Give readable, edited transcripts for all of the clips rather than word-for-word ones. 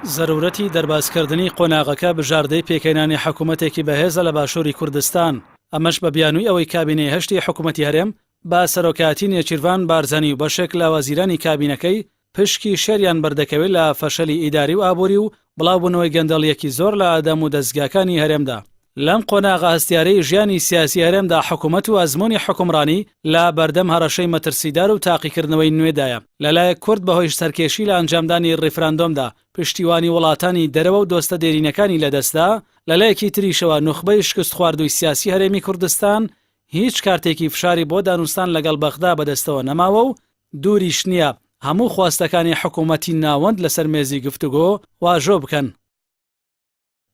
زەرورەتی دەربازکردنی قۆناغەکە بژاردەی پێکهێنانی حکومەتێکی بەهێزە لە باشووری کوردستان، ئەمەش بە بیانووی ئەوەی کابینەی هەشتی حکومەتی هەرێم بە سەرۆکایەتی نێچیرڤان بارزانی و بەشێک لە وەزیرانی کابینەکەی پشکی شێریان بەردەکەوێت لە فەشەلی ئیداری و ئابووری و بڵاوبوونەوەی گەندەڵییەکی زۆر لە دام و دەزگاکانی هەرێمدا. لەم قۆناغە هەستیارەی ژیانی سیاسی هەرێمدا حکومەت و ئەزموونی حوکمڕانی لە بەردەم هەڕەشەی مەترسیدار و تاقیکردنەوەی نوێدایە. لەلایەک کورد بەهۆی سەرکێشی لە ئەنجامدانی ڕیفراندۆمدا پشتیوانی وڵاتانی دەرەوە و دۆستە دێرینەکانی لەدەستدا، لەلایەکی تریشەوە نوخبەی شکستخواردووی سیاسی هەرێمی کوردستان هیچ کارتێکی فشاری بۆ دانوستان لەگەڵ بەغدا بەدەستەوە نەماوە و دووریش نییە هەموو خواستەکانی حکوومەتی ناوەند لەسەر مێزی گفتوگۆ واژۆ بکەن.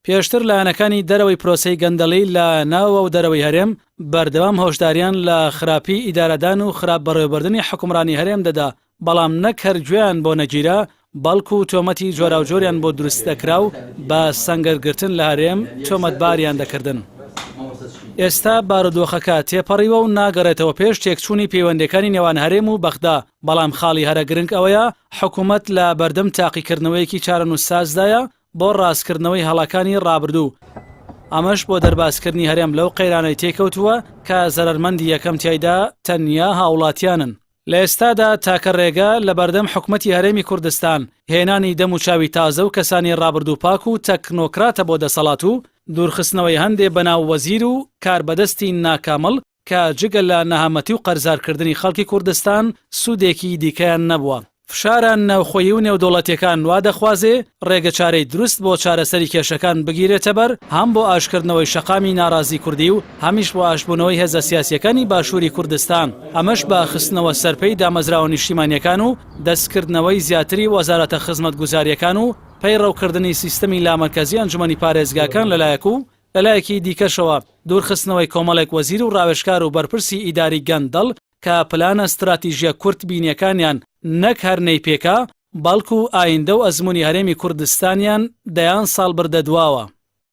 پێشتر لایەنەکانی دەرەوەی پرۆسەی گەندەڵی لە ناوەوە و دەرەوەی هەرێم بەردەوام هۆشداریان لە خراپی ئیدارەدان و خراپ بەڕێوەبردنی حوکمڕانی هەرێم دەدا، بەڵام نەک هەر گوێیان بۆ نەگیرا، بەڵکو تۆمەتی جۆراوجۆریان بۆ دروست دەکرا و بە سەنگەرگرتن لە هەرێم تۆمەتباریان دەکردن. ئێستا بارودۆخەکە تێپەڕیوە و ناگەڕێتەوە پێش تێکچوونی پەیوەندییەکانی نێوان هەرێم و بەغدا، بەڵام خاڵی هەرە گرنگ ئەوەیە حکومەت لە بەردەم تاقیکردنەوەیەکی چارەنووسسازدایە بۆ ڕاستکردنەوەی هەڵەکانی ڕابردوو، ئەمەش بۆ دەربازکردنی هەرێم لەو قەیرانەی تێیکەوتووە کە زەرەرمەندی یەکەم تیایدا تەنیا هاوڵاتیانن. لە ئێستادا تاکە ڕێگە لەبەردەم حکومەتی هەرێمی کوردستان هێنانی دەم و چاوی تازە و کەسانی ڕابردوو پاک و تەکنۆکراتە بۆ دەسەڵات و دوورخستنەوەی هەندێ بەناو وەزیر و کاربەدەستی ناکامڵ کە جگە لە نەهامەتی و قەرزارکردنی خەڵکی کوردستان سوودێکی دیکەیان نەبووە. فشارە ناوخۆیی و نێودەوڵەتیەکان وا دەخوازێ ڕێگەچارەی دروست بۆ چارەسەری کێشەکان بگیرێتەبەر هەم بۆ ئاشکردنەوەی شەقامی ناڕازی کوردی و هەمیش بۆ ئاشتبوونەوەی هێزە سیاسیەکانی باشووری کوردستان ئەمەش بە خستنەوە سەرپێی دامەزراوە نیشتیمانیەکان و دەستکردنەوەی زیاتری وەزارەتە خزمەتگوزاریەکان و پەیڕەوکردنی سیستەمی لامەرکەزی ئەنجومەنی پارێزگاکان لەلایەک و لەلایەکی دیکەشەوە دوورخستنەوەی کۆمەڵێک وەزیر و ڕاوێژکار و بەرپرسی ئیداری گەندەڵ کە پلانە ستراتیژیە کورت بینیەکانیان نەک هەر نەیپێکا، بەڵکو ئایندە و ئەزموونی هەرێمی کوردستانیان دەیان ساڵ بردە دواوە.